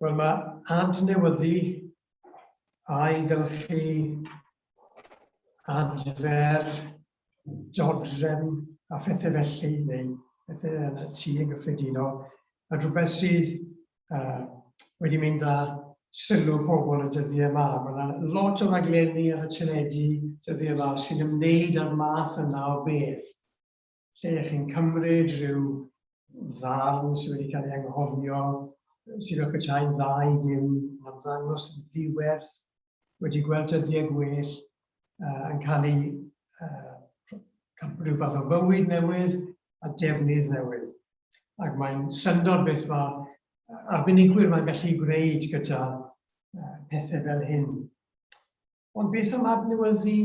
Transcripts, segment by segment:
Wel, mae adnewyddu, ailgylchu, adfer, dodrefn a phethau felly, neu pethau yn y tŷ yn gyffredinol, yn rhywbeth sydd uh, wedi mynd â sylw pobl y dyddiau yma. Mae yna lot o raglenni ar y teledu dyddiau yma sy'n ymwneud â'r math yna o beth. lle chi'n cymryd rhyw ddarn sydd wedi cael ei anghofio, sydd fel petai'n dda i ddim, yn ymddangos yn ddiwerth, wedi gweld dyddiau gwell, uh, yn cael ei uh, cael rhyw fath o fywyd newydd a defnydd newydd. Ac mae'n syndod beth mae arbenigwyr mae'n gallu gwneud gyda uh, pethau fel hyn. Ond beth am adnewyddu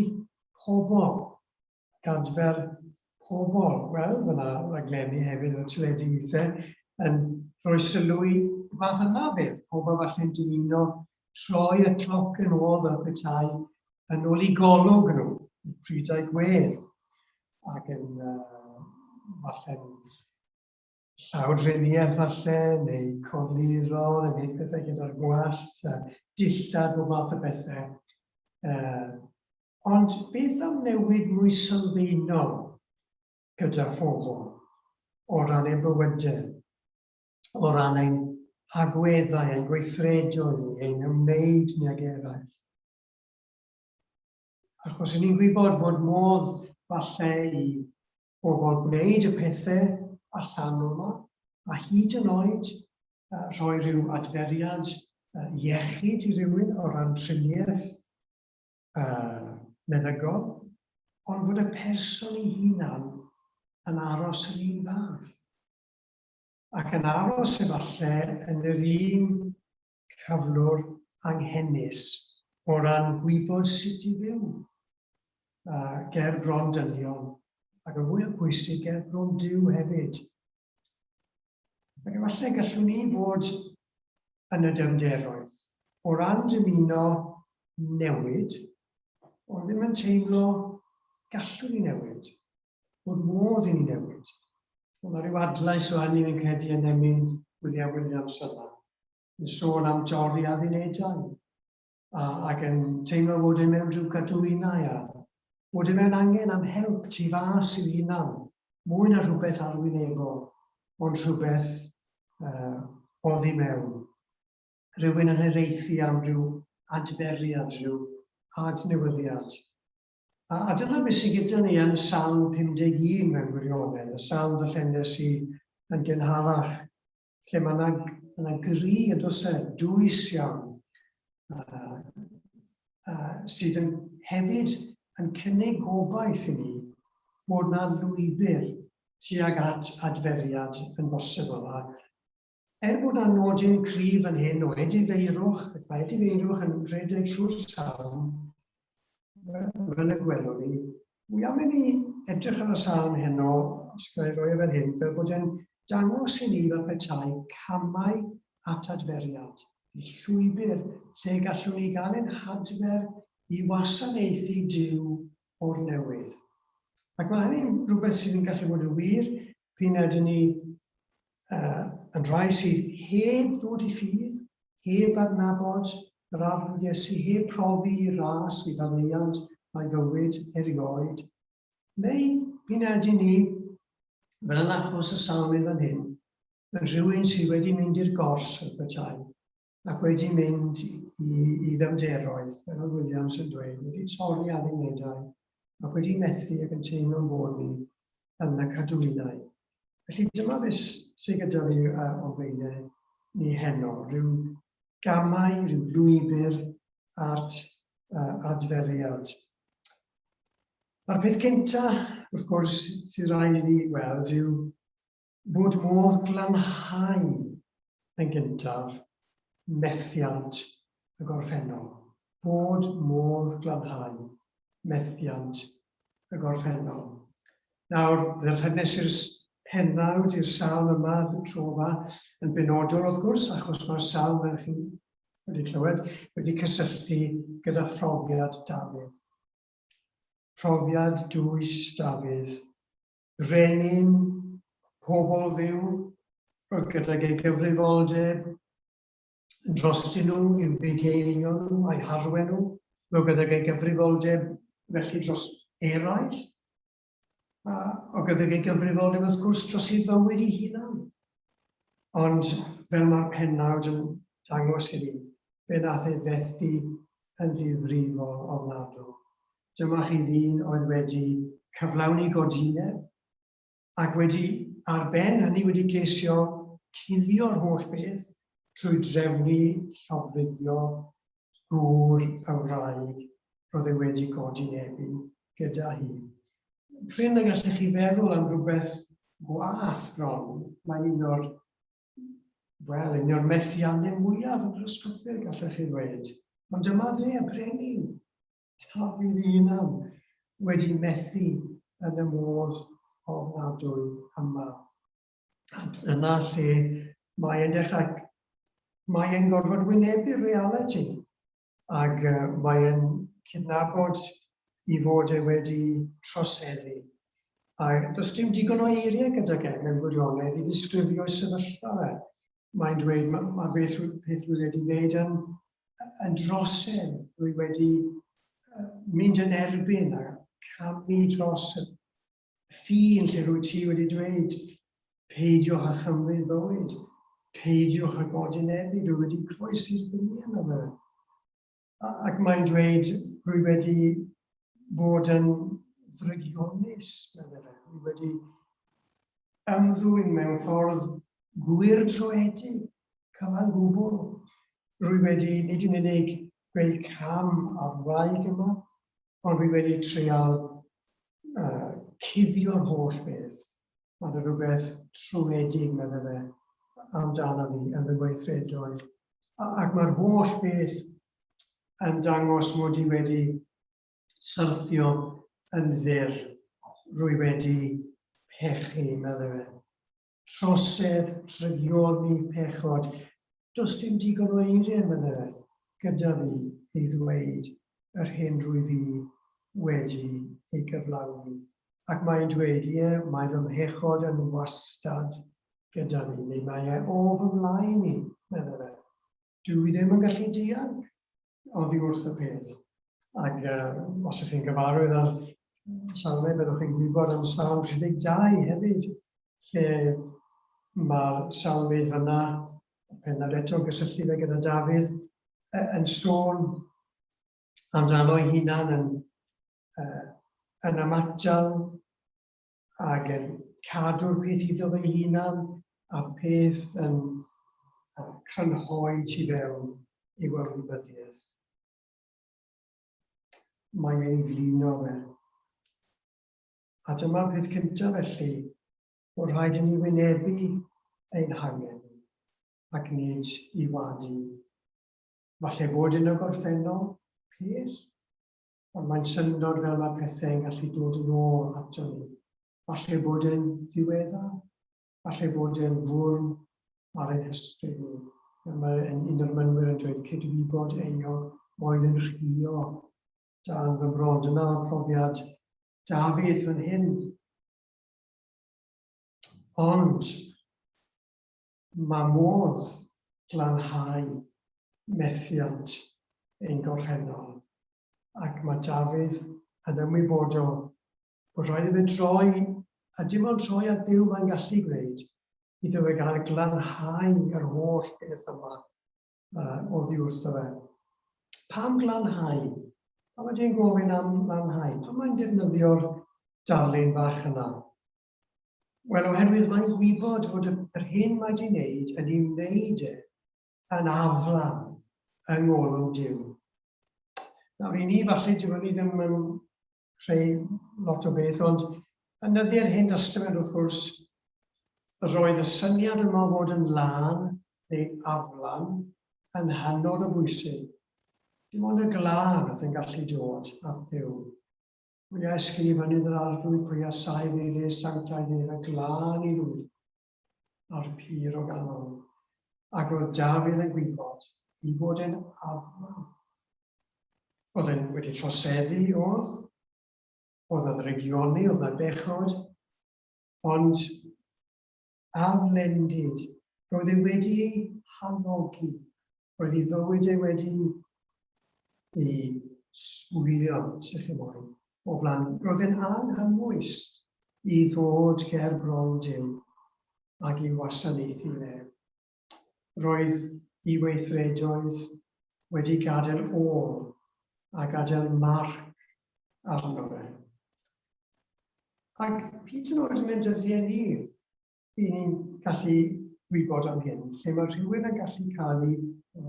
pobl? ac adfer pobl. Wel, mae yna raglenni hefyd ar y teledu weithiau yn rhoi sylw i fath yna o beth. Pobl falle'n dymuno troi y cloc yn ôl fel petai yn ôl i golwg nhw, i prydau gwedd, ac yn uh, falle'n llawdriniaeth falle, neu coluro, neu wneud pethau gyda'r gwallt, dillad, bob math o bethau. Uh, Ond beth am newid mwy sylfaenol gyda phobl o ran eu bywydau, o ran ein hagweddau, ein gweithredoedd ni, ein ymwneud ni ag eraill? Achos ni'n gwybod bod modd falle i bobl gwneud y pethau allanol yma, a hyd yn oed rhoi rhyw adferiad iechyd i rywun o ran triniaeth uh, meddygol, ond fod y person ei hunan yn aros yr un fath. Ac yn aros efallai yn yr un cyflwr anghenus o ran gwybod sut i fyw uh, ger bron dynion, ac yn fwy o bwysig ger bron Duw hefyd. Ac efallai gallwn ni fod yn y dyfnderoedd o ran dymuno newid, ond ddim yn teimlo gallwn ni newid, bod modd i ni newid. Ond mae rhyw adlais o hynny fi'n credu yn emyn William Williams yma, yn sôn am dorri addunedau, a, ac yn teimlo fod e mewn rhyw gadwynau a bod e mewn angen am help tu fas i'w hunan, mwy na rhywbeth arwynebol, ond rhywbeth uh, oddi mewn. Rhywun yn hiraethu am ryw adferiad, rhyw adnewyddiad. A, a dyna beth sydd gyda ni yn Salm 51 mewn gwirionedd, y salm ddarllenes i yn gynharach, lle mae yna, yna gri yn does e, dwys iawn, uh, uh, sydd yn hefyd yn cynnig gobaith i ni bod na lwybr tuag at adferiad yn bosibl. A er bod na nodyn cryf yn hyn o edifeirwch, beth mae edifeirwch yn rhedeg trwy'r salm, fel y gwelwn ni, wi am i ni edrych ar y salm heno, os gael ei roi e fel hyn, fel bod e'n dangos i ni fel petai camau at adferiad, y llwybr lle gallwn ni gael ein hadfer i wasanaethu Duw o'r newydd. Ac mae hynny'n rhywbeth sydd yn gallu bod yn wir p'un a ydyn ni uh, yn rhai sydd heb ddod i ffydd, heb adnabod yr Arglwydd Iesu, heb profi i ras, i faddeuant a'i fywyd erioed, neu p'un a ydyn ni, fel yn achos y salmydd fan hyn, yn rhywun sydd wedi mynd i'r gors fel petai, ac wedi mynd i, i ddyfnderoedd, fel oedd Williams yn dweud, wedi torri addunedau, ac wedi methu ac yn teimlo'n bod ni yn y cadwynau. Felly dyma beth sydd gyda fi o flaenau ni heno, rhyw gamau, rhyw lwybr at uh, adferiad. A'r peth cyntaf, wrth gwrs, sydd rhaid i ni weld yw bod modd glanhau yn gyntaf methiant y gorffennol. Bod modd glanhau methiant y gorffennol. Nawr, ddarllenes i'r pennawd i'r salm yma tro yma yn benodol wrth gwrs, achos mae'r salm, fel chi wedi clywed, wedi cysylltu gyda phrofiad Dafydd. Profiad dwys Dafydd. Brenin, pobl Dduw, roedd gydag ei gyfrifoldeb drostyn nhw, i'w bugeilio nhw, a'i harwen nhw, roedd gydag ei gyfrifoldeb felly dros eraill, a o gydag ei gyfrifoldeb wrth gwrs dros ei fywyd ei hunan. Ond fel mae'r pennawd yn dangos i ni, fe nath ei fethu yn ddifrifol ofnadw. Dyma chi ddyn oedd wedi cyflawni godineb ac wedi, ar ben hynny, wedi ceisio cuddio'r holl beth trwy drefnu llofruddio gŵr y wraig roedd e wedi godinebu gyda hi. Prin y gallech chi feddwl am rhywbeth gwaeth bron. Mae'n un o'r, wel, un o'r methiannau mwyaf yn yr ysgrythur, gallech chi ddweud. Ond dyma fe, y brenin, Dafydd ei hunan, wedi methu yn y modd ofnadwy yma. A dyna lle mae e'n dechrau, mae e'n gorfod wynebu'r realiti. Ac uh, mae e'n cydnabod i fod e wedi troseddu. A does dim digon o eiriau gydag e mewn gwirionedd i ddisgrifio'i sefyllfa fe. Mae'n dweud, mae, mae beth, peth rwy wedi wneud yn, yn drosedd, rwy wedi uh, mynd yn erbyn a camu dros y ffin lle rwy ti wedi dweud, peidiwch â chymryd bywyd, peidiwch â godinebu, rwy wedi croesi'r ffiniau yna fe. Ac mae'n dweud, rwy wedi bod yn ddrygionus, meddai fe. Rwy wedi ymddwyn mewn ffordd gwyrdroedig, cyfan gwbl. Rwy wedi, nid yn unig gwneud cam ar wraig yma, ond rwy wedi treial uh, cuddio'r holl beth. Mae yna rhywbeth trwedig, meddai fe, amdano fi yn fy ngweithredoedd. Ac mae'r holl beth yn dangos mod i wedi syrthio yn fyr. Rwy wedi pechu, meddai fe. Trosedd, drygioni, pechod. Does dim digon o eiriau, meddai fe, gyda fi i ddweud yr hyn rwy fi wedi ei gyflawni. Ac mae'n dweud, ie, mae fy mhechod yn wastad gyda fi, neu mae e o fy mlaen i, meddai fe. Dw i ddim yn gallu dianc oddi wrth y peth. Ac uh, os ydych chi'n gyfarwydd â'r salmau, byddwch chi'n gwybod am Salm 32 hefyd, lle mae'r salmydd yna, pennod eto yn gysylltu fe gyda Dafydd, yn sôn amdano ei hunan yn, uh, yn ymatal ac yn cadw'r peth iddo fe hunan a'r peth yn crynhoi tu fewn i'w ymwybyddiaeth. Mae e'n flino fe. A dyma'r peth cyntaf felly, bod rhaid i ni wynebu ein hangen ac nid i wadu. Falle bod yn y gorffennol, pell, ond mae'n syndod fel mae pethau'n gallu dod yn ôl ato ni. Falle bod yn ddiweddar, falle bod yn fwrn ar ein hysbryd ni. Mae un o'r mynwyr yn dweud cydwybod euog oedd yn rhio dan fy mron. Dyna oedd profiad Dafydd fan hyn. Ond mae modd glanhau methiant ein gorffennol, ac mae Dafydd yn ymwybodol bod rhaid iddo droi, a dim ond troi at Dduw mae'n gallu gwneud, iddo fe gael glanhau yr holl beth yma uh, oddi wrtho fe. Pam glanhau? Pam ydy e'n gofyn am lanhau? Pam mae'n defnyddio'r darlun bach yna? Wel, oherwydd mae'n gwybod fod yr hyn mae di wneud yn ei wneud e yn aflan yng ngolwg Duw. Nawr, i ni falle, dyw hynny ddim yn creu lot o beth, ond yn nyddiau'r Hen Destament, wrth gwrs, roedd y syniad yma o fod yn lân neu aflan yn hynod o bwysig. Dim ond y glân oedd yn gallu dod at Dduw. Pwy a ysgrifennydd yr Arglwydd, pwy a saif ei le sanctaidd ef, y glân i ddwy, a'r pur o galon. Ac roedd Dafydd yn gwybod i fod yn aflan. Oedd e'n wedi troseddu, oedd. Oedd na ddrygioni, oedd na bechod. Ond aflendid, roedd e wedi ei hanogi. Roedd ei fywyd e wedi ei sbwylio, sych chi moyn, o flaen. Roedd e'n anghymwys i ddod ger bron Duw ac i wasanaethu fe. Roedd ei weithredoedd wedi gadael ôl a gadael marc arno fe. Ac hyd yn oed yn ein dyddiau ni, i ni'n gallu gwybod am hyn, lle mae rhywun yn gallu cael ei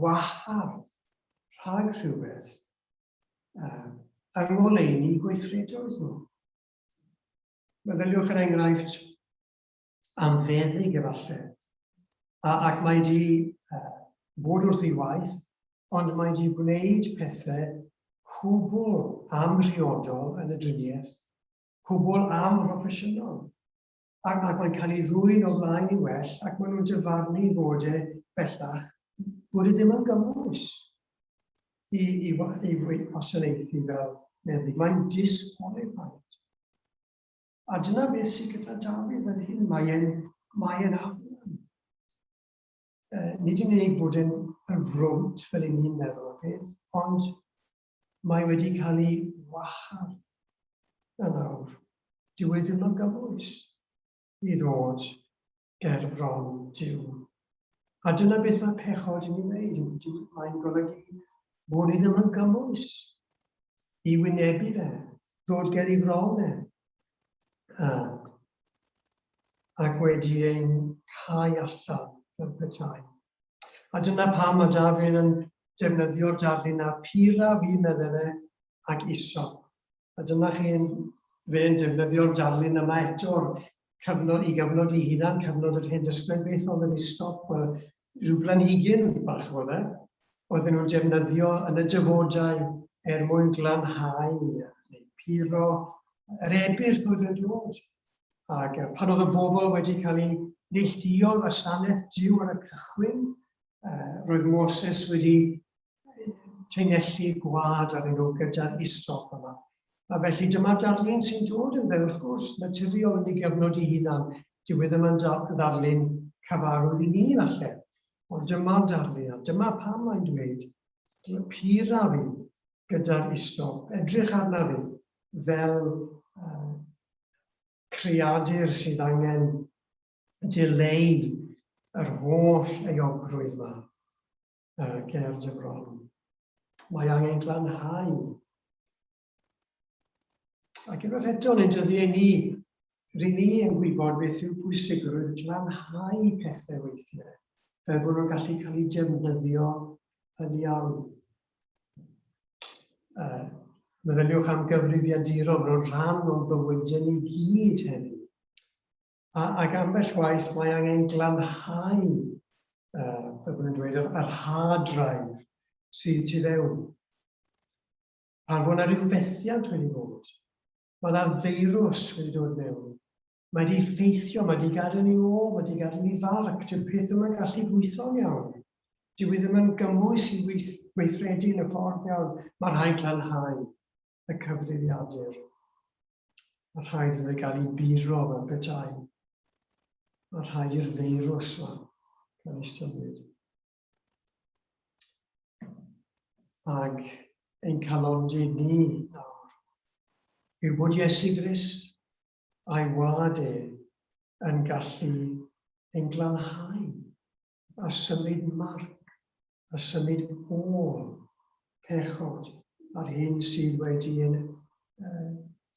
wahardd rhag rhywbeth yng ngoleuni gweithredoedd nhw. Meddyliwch er enghraifft am feddyg efallai, a, ac mae di bod wrth ei waith, ond mae di gwneud pethau cwbl amhriodol yn y driniaeth, cwbl amhroffesiynol. Ac, ac mae'n cael ei ddwyn o flaen i well, ac maen nhw'n dyfarnu fod e bellach, bod e ddim yn gymwys i, i, i, i wasanaethu fel meddyg. Mae'n disqualified. A dyna beth sydd gyda Dafydd yn hyn, mae e'n mae e'n aflan. Nid yn unig bod e'n yn frwnt fel i ni'n meddwl o beth, ond mae wedi cael ei wahardd yn awr. Dyw e ddim yn gymwys i ddod ger bron Duw. A dyna beth mae pechod yn ei wneud. Mae'n golygu bod ni ddim yn gymwys i wynebu fe, ddod ger ei fron e. Ac wedi ein cau allan fel petai. A dyna pam mae Dafydd yn defnyddio'r darlun a pura fi, medde fe, ac isop. A dyma chi'n fe'n defnyddio'r darlun yma eto'r cyfnod i gyfnod i hunan, cyfnod yr Hen Destament, beth oedd yn ei stop? Wel, rhyw blanhigyn bach oedd e. Oedden nhw'n defnyddio yn y dyfodau er mwyn glanhau neu puro yr ebyrth oedd yn dod. Ac pan oedd y bobl wedi cael eu neilltuo i wasanaeth Duw ar y cychwyn, roedd Moses wedi teinellu gwlad arnyn nhw gyda'r isop yma. A felly dyma darlun sy'n dod yn fe, wrth gwrs, naturiol yn ei gyfnod i hunan. Dyw e ddim yn ddarlun cyfarwydd i ni falle, ond dyma'r darlun, a dyma pam mae'n dweud, pura fi gyda'r isop, edrych arna fi fel creadur sydd angen dileu yr holl euogrwydd yma ger dy fron. Mae angen glanhau. Ac unwaith eto, yn ein dyddiau ni, rŷn ni yn gwybod beth yw pwysigrwydd glanhau pethau weithiau, fel bod nhw'n gallu cael eu defnyddio yn iawn. Meddyliwch am gyfrifiaduron, maen nhw'n rhan o'n bywydau ni gyd heddiw. A, ac ambell waith mae angen glanhau, fel bod nhw'n dweud, yr, yr hard drive sydd tu fewn. Pan fod yna rhyw fethiant wedi bod, mae yna feirws wedi dod mewn, mae wedi ffeithio, mae wedi gadael ni ôl, mae wedi gadael ni farc, dyw'r peth ddim yn gallu gweithio'n iawn. Dyw e ddim yn gymwys i weith, weithredu yn y ffordd iawn. Mae rhaid glanhau y cyfrifiadur. Mae rhaid iddo gael ei buro fel petai. Mae rhaid i'r feirws yma gael ei symud. Ac ein calondid ni nawr yw bod Iesu Grist a'i wlad e yn gallu ein glanhau a symud marc, a symud ôl pechod a'r hyn sydd wedi ein uh,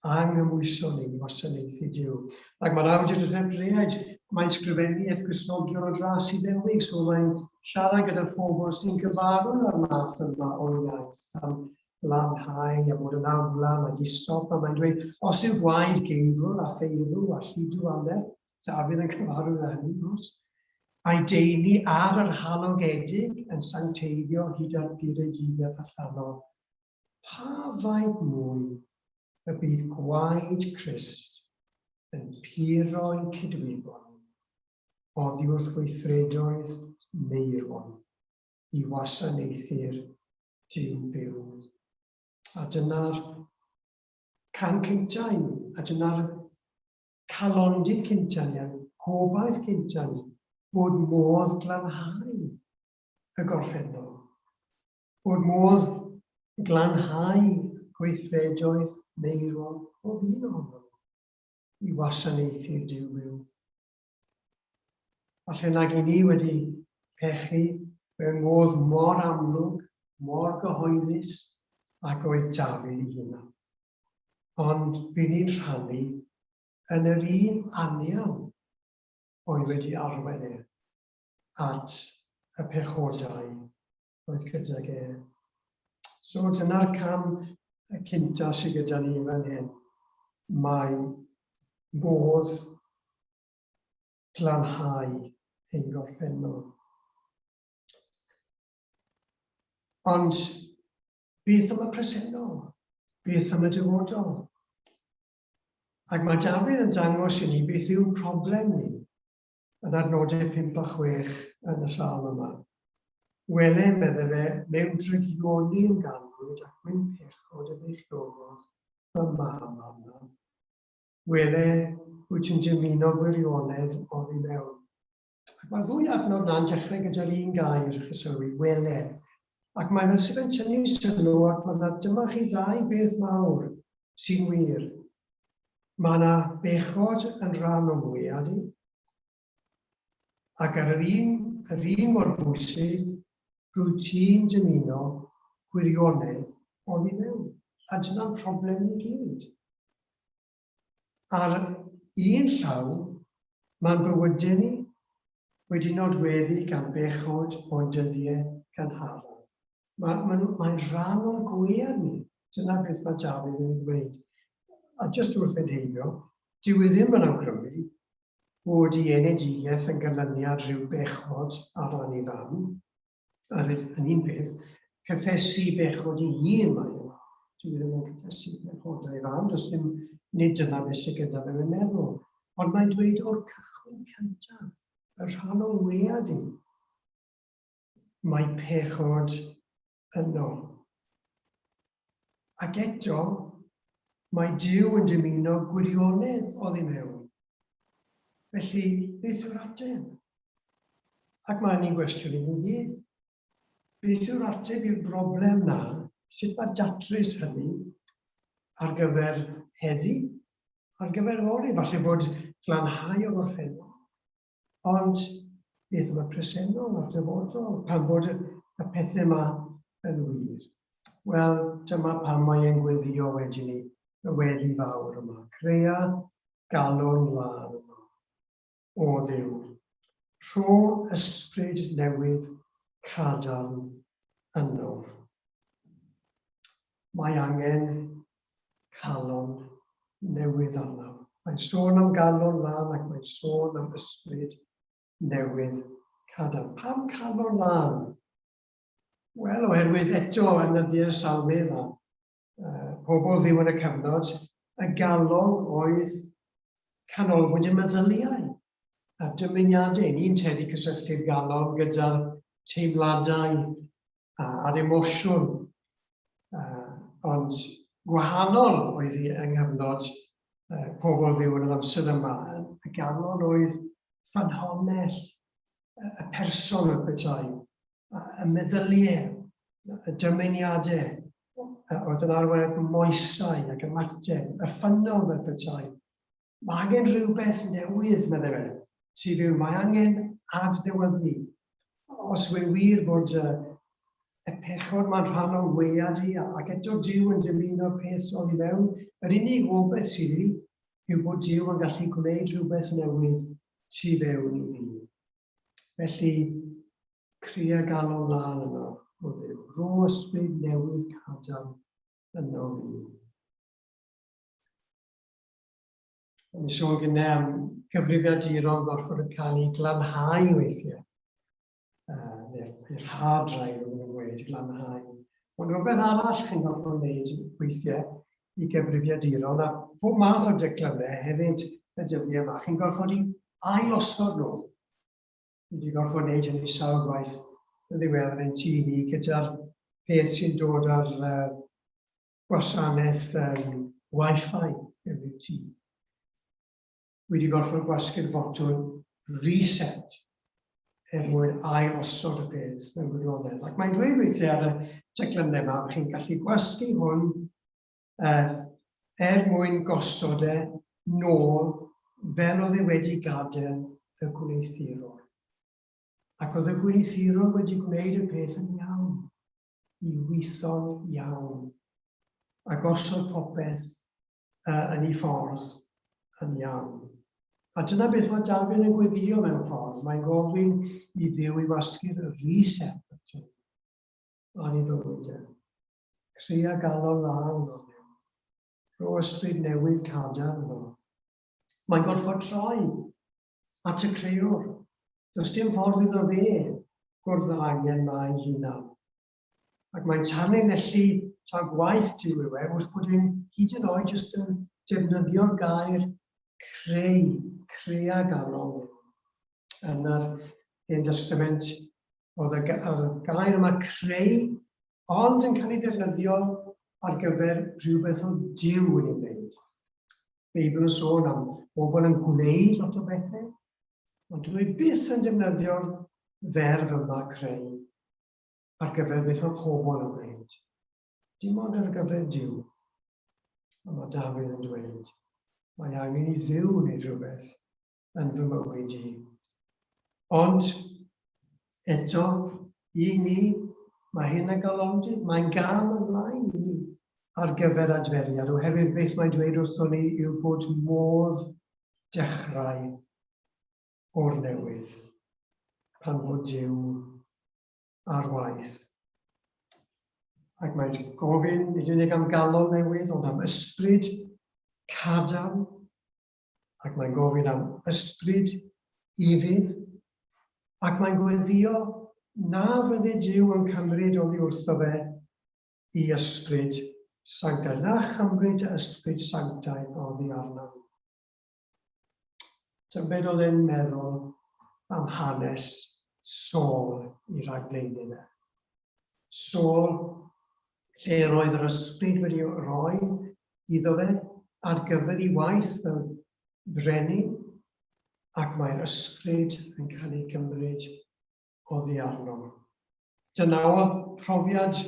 anghymwyso ni i wasanaethu Duw. Ac mae'r awdur yr Hebreaid, mae'n sgrifennu at Gristnogion o dras Iddewig, so mae'n siarad gyda phobl sy'n gyfarwydd â'r math yma o iaith, am lanhau a bod yn aflan ac isop, a mae'n dweud, os yw gwaed geifr a theirw a lludw aner, Dafydd yn cyfarwydd â hynny, wrth gwrs, a'i deulu ar yr halogedig yn sancteiddio hyd at buredigaeth allanol, pa faint mwy y bydd gwaed Crist yn puro ein cydwybod ni oddi wrth weithredoedd meirwon i wasanaethu'r Duw byw. A dyna'r cam cyntaf i ni, a dyna'r calondid cynta ni, a'r gobaith cynta ni, bod modd glanhau y gorffennol. Bod modd glanhau gweithredoedd meirwol pob un ohonom i wasanaethu'r Duw byw. Falle nag i ni wedi pechu mewn modd mor amlwg, mor gyhoeddus ac oedd Dafydd ei hunan. Ond fi ni'n rhannu yn yr un anian oedd wedi arwain e at y pechodau oedd gydag e. So dyna'r cam y cynta sydd gyda ni fan hyn. Mae modd glanhau ein gorffennol. Ond beth am y presennol? Beth am y dyfodol? Ac mae Dafydd yn dangos i ni beth yw'n problem ni yn adnodau 5 a 6 yn y salm yma. Wele, medde fe, mewn drygioni yn ganwyd ac mewn pechod y beichiogodd fy mam arna. Wele, wyt ti'n dymuno gwirionedd oddi mewn. Ac mae'r ddwy adnod na'n dechrau gyda'r un gair, chi sylwi, wele. Ac mae fel sydd yn tynnu sylw ac mae yna dyma chi ddau beth mawr sy'n wir. Mae yna bechod yn rhan o mwyad i. Ac ar yr un, yr un mor bwysig, rwy ti'n dymuno gwirionedd oddi mewn. A dyna'n problem ni gyd. Ar un llaw, mae'n bywydau ni wedi nodweddu gan bechod o'n dyddiau cynharaf. Mae, mae nhw, mae'n rhan o'n gwead ni. Dyna beth mae Dafydd yn ei ddweud. A jyst wrth fynd heibio, dyw e ddim yn awgrymu bod ei enedigaeth yn ganlyniad rhyw bechod ar ran ei fam. Ar yn un peth, cyffesu bechod ei hun mae yma. Dyw e ddim yn cyffesu bechod ei fam, does dim, nid dyna beth sydd gyda fe mewn meddwl. Ond mae'n dweud o'r cychwyn cyntaf, y rhan o'n wead i, mae pechod yno. Ac eto, mae Duw yn dymuno gwirionedd oddi mewn. Felly, beth yw'r ateb? Ac mae hynny'n gwestiwn i ni gyd. Beth yw'r ateb i'r broblem na? Sut mae datrys hynny ar gyfer heddi, ar gyfer fory? Falle bod glanhau o gorffennol. Ond beth am y presennol a'r dyfodol, pam bod y, y pethau yma yn wir? Wel, dyma pam mae e'n gweddio wedyn ni, y weddi fawr yma. Crea galon lân yma, o Dduw. Rho ysbryd newydd cadarn yno. Mae angen calon newydd arnom. Mae'n sôn am galon lân ac mae'n sôn am ysbryd newydd cadarn. Pam calon lân? Wel, oherwydd eto yn nyddiau'r salmydd a pobl ddiw yn y cyfnod, y galon oedd canolbwynt y meddyliau a'r dymuniadau. Ni'n tueddu cysylltu'r galon gyda'r teimladau a'r emosiwn, ond gwahanol oedd hi yng nghyfnod pobl fyw yn yr amser yma. Y galon oedd ffynhonnell y person o'r petai, y meddyliau, y dymuniadau, oedd yn arwain at moesau ac ymateb, y ffynnon fel petai. Mae angen rhywbeth newydd, meddai fe, tu fyw. Mae angen adnewyddu. Os yw'n wir fod y, y pechod mae'n rhan o'n gwead i, ac eto Duw yn dymuno'r peth sydd i mewn, yr unig obaith sydd i yw bod Duw yn gallu gwneud rhywbeth newydd tu fewn i fi. Felly, cria galon lân yno, o Dduw. Rho ysbryd newydd cadarn yno fi. O'n i sôn gynnau am gyfrifiaduron gorfod yn cael eu glanhau weithiau. Neu'r hard drive, o'n nhw'n gweud, glanhau. Ond rhywbeth arall chi'n gorfod wneud weithiau i gyfrifiaduron, a pob math o declynau hefyd y dyddiau yma, chi'n gorfod i ail-osod nhw. Fi wedi gorfod wneud hynny sawl gwaith yn ddiweddar yn tŷ ni gyda'r peth sy'n dod ar gwasanaeth um, Wi-Fi mewn i'r tŷ. Wedi gorfod gwasgu'r botwm reset. er mwyn ail osod y peth mewn gwirionedd. Ac mae'n dweud weithiau ar y teclynnau yma, chi'n gallu gwasgu hwn er mwyn gosod e nôl fel oedd e wedi gadael y gwneuthurwr. Ac oedd y gwneuthurwr wedi gwneud y peth yn iawn, i weithio'n iawn, a gosod popeth yn ei ffordd yn iawn. A dyna beth mae Dafydd yn gweddio mewn ffordd. Mae'n gofyn i Dduw i wasgu'r reset button ar ei fywyd e. Crea galon lân o Dduw. Rho ysbryd newydd cadarn yno. Mae'n gorfod troi at y crëwr. Does dim ffordd iddo fe gwrdd â'r angen 'ma ei hunan. Ac mae'n tanlinellu ta gwaith Duw yw e wrth bod e'n hyd yn oed jyst yn defnyddio'r gair creu, crea galon Dduw. Yn yr Hen Destament, oedd y gair yma creu, ond yn cael ei ddefnyddio ar gyfer rhywbeth o Duw yn ei wneud. Beibl yn sôn am bobl yn gwneud lot o bethau, ond dwi byth yn defnyddio'r ferf yma creu ar gyfer beth mae pobl yn gwneud. Dim ond ar gyfer Duw. A mae Dafydd yn dweud, mae angen i Dduw wneud rhywbeth yn fy mywyd i. Ond eto, i ni, mae hyn yn galondid, mae'n gam ymlaen i ni ar gyfer adferiad, oherwydd beth mae'n dweud wrthon ni yw bod modd dechrau o'r newydd pan fod Duw ar waith. Ac mae'n gofyn, nid unig am galon newydd, ond am ysbryd cadarn, ac mae'n gofyn am ysbryd ufudd, ac mae'n gweddio na fydde Duw yn cymryd oddi wrtho fe i ysbryd sanctaidd, na chymryd dy ysbryd sanctaidd oddi arnaf. Tybed oedd e'n meddwl am hanes Saul i ragflaenydd e. Saul, lle roedd yr ysbryd wedi rhoi iddo fe ar gyfer ei waith fel brenin, ac mae'r ysbryd yn cael ei gymryd oddi arno. Dyna oedd profiad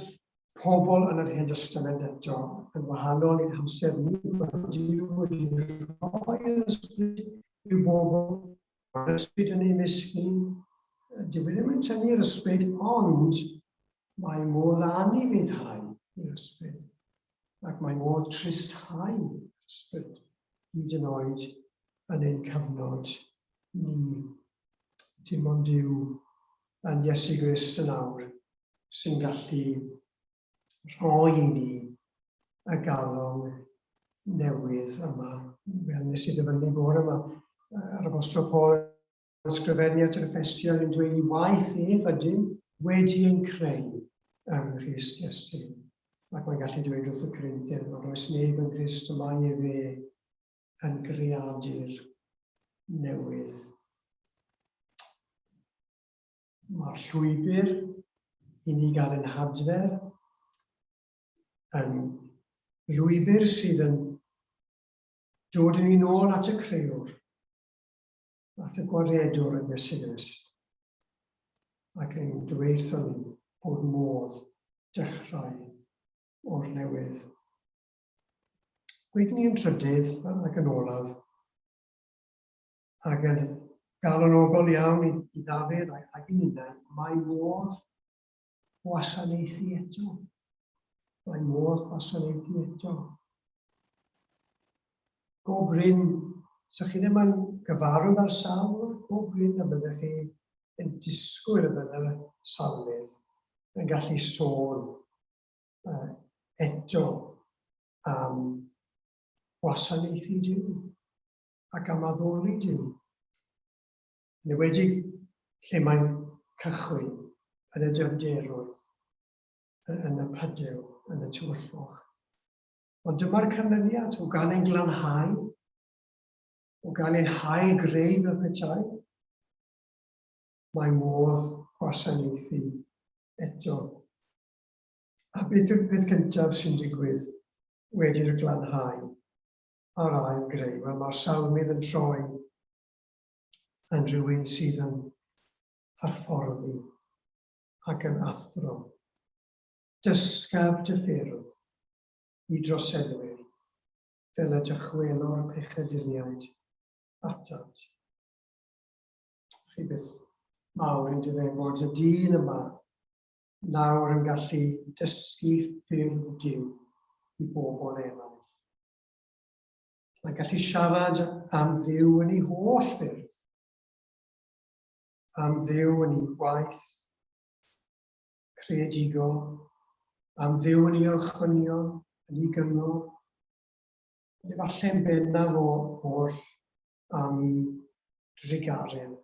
pobl yn yr Hen Destament eto, yn wahanol i'n hamser ni, mae Duw wedi rhoi'r ysbryd i'w bobl, mae'r ysbryd yn ei mysg ni. Dyw e ddim yn tynnu'r ysbryd, ond mae modd anufuddhau i'r ysbryd, ac mae modd tristhau yr ysbryd, hyd yn oed yn ein cyfnod ni. Dim ond Duw yn Iesu Grist yn awr sy'n gallu rhoi i ni y galon newydd yma. Fel nes i ddyfynnu bore yma, yr Apostol Paul yn ysgrifennu at yr Effesiaid yn dweud i waith ef ydym wedi ein creu yng Nghrist Iesu. Ac mae'n gallu dweud wrth y Corinthiaid, nad oes neb yn Nghrist y mae efe yn greadur newydd. Mae'r llwybr i ni gael ein hadfer yn lwybr sydd yn dod yn ni'n ôl at y crëwr, at y gwaredwr yn Iesu Grist, ac yn dweud wrthon ni bod modd dechrau o'r newydd. Wedyn ni yn trydydd ac yn olaf, ac yn galonogol iawn i, i Ddafydd ac i ninnau, mae modd gwasanaethu eto. Mae modd gwasanaethu eto. Go brin, so chi ddim yn gyfarwydd â'r salm, go brin y byddech chi yn disgwyl y byddai'r salmydd yn gallu sôn eto am wasanaethu Duw ac am addoli Duw. Yn enwedig lle mae'n cychwyn yn y dyfnderoedd, yn y pydew, yn y tywyllwch. Ond dyma'r canlyniad o gael ein glanhau, o gael ein hail greu fel petai, mae modd gwasanaethu eto. A beth yw'r peth cyntaf sy'n digwydd wedi'r glanhau a'r ail greu? Wel, mae'r salmydd yn troi yn rhywun sydd yn hyfforddi ac yn athro. Dysgaf dy ffyrdd i droseddwyr fel y dychwelo'r pechaduriaid atat. Chi beth mawr yn dyfe bod y dyn yma nawr yn gallu dysgu ffyrdd Duw i bobl eraill. Mae'n gallu siarad am Dduw yn ei holl ffyrdd, am Dduw yn ei waith creadigol, am Dduw yn ei orchmynion, yn ei gyngor, ond efallai'n bennaf o oll am ei drugaredd.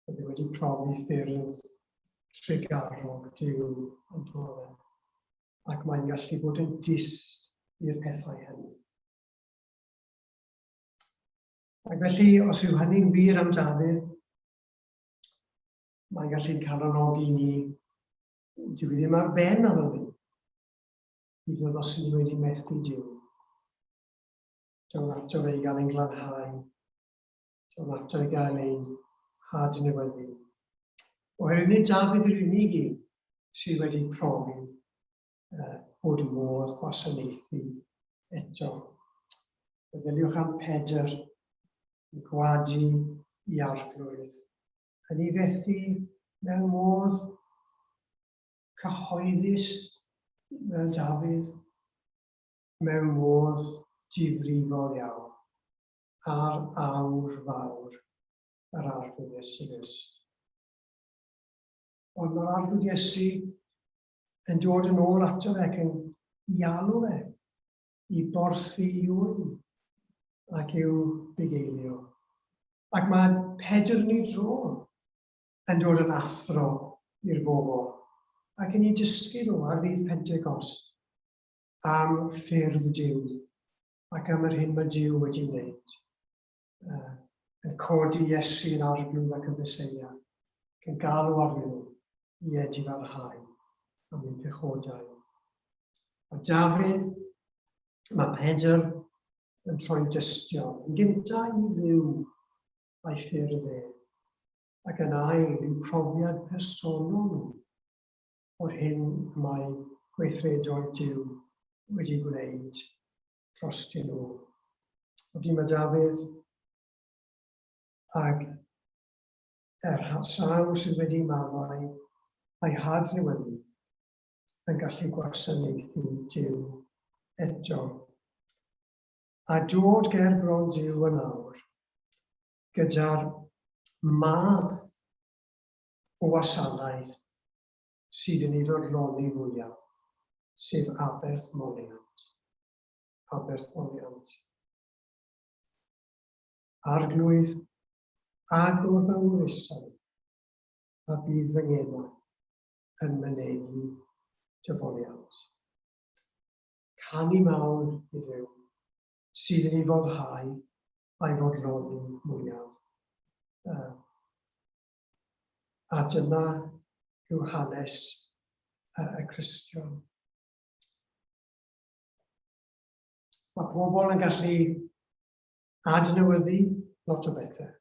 Bydd wedi profi ffyrdd trugarog Duw yn dod e, ac mae'n gallu bod yn dyst i'r pethau hynny. Ac felly, os yw hynny'n wir am Dafydd, mae'n gallu'n calonogi ni. Dyw i ddim ar ben arno ni. Hyd yn oed os ni wedi methu Duw. Down ato fe i gael ein glanhau. Down ato i gael ein hadnewyddu. Oherwydd nid Dafydd yw'r unig un sydd wedi profi bod modd gwasanaethu eto. Meddyliwch am Pedr yn gwadu i arglwydd, yn ei fethu mewn modd cyhoeddus fel Dafydd, mewn modd difrifol iawn, ar awr fawr yr Arglwydd Iesu Grist. Ond mae'r Arglwydd Iesu yn dod yn ôl ato fe ac yn i alw fe i borthi i ŵyn ac i'w bugeilio. Ac mae Pedr yn ei dro yn dod yn athro i'r bobl ac yn ei dysgu nhw ar ddydd Pentecost am ffyrdd Duw ac am yr hyn mae Duw wedi wneud. Yn codi Iesu yn arglwydd ac yn Feseia, ac yn galw arnyn nhw i edifarhau am eu pechodau. Mae Dafydd, mae Pedr yn troi'n dystion, yn gyntaf i Dduw a'i ffyrdd e, ac yn ail i'w profiad personol nhw o'r hyn y mae gweithredoedd Duw wedi gwneud drostyn nhw. Ydy mae Dafydd ag er sawl sydd wedi maddau a'i hadnewyddu yn gallu gwasanaethu Duw eto. A dod ger bron Duw yn awr gyda'r math o wasanaeth sydd yn ei fodloni fwyaf, sef aberth moliant. Aberth moliant. Arglwydd, agor fy ngwresau, a bydd fy ngemau yn mynegi dy foliant. Canu mawl i Dduw, sydd yn ei foddhau a'i fodloni mwyaf. A dyna yw hanes y Cristion. Mae pobl yn gallu adnewyddu lot o bethau.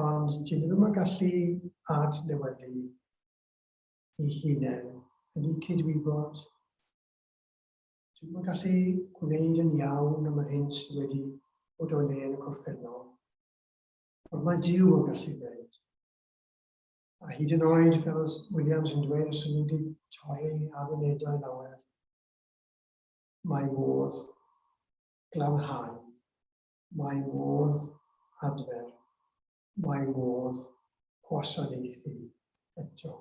Ond dyn nhw ddim yn gallu adnewyddu eu hunain yn eu cydwybod. Dyn nhw'n gallu gwneud yn iawn am yr hyn sydd wedi bod o le yn y gorffennol. Ond mae Duw yn gallu gwneud. A hyd yn oed, fel Williams yn dweud, os ydyn wedi torri addunedau lawer, mae modd glanhau, mae modd adfer, mae modd gwasanaethu eto.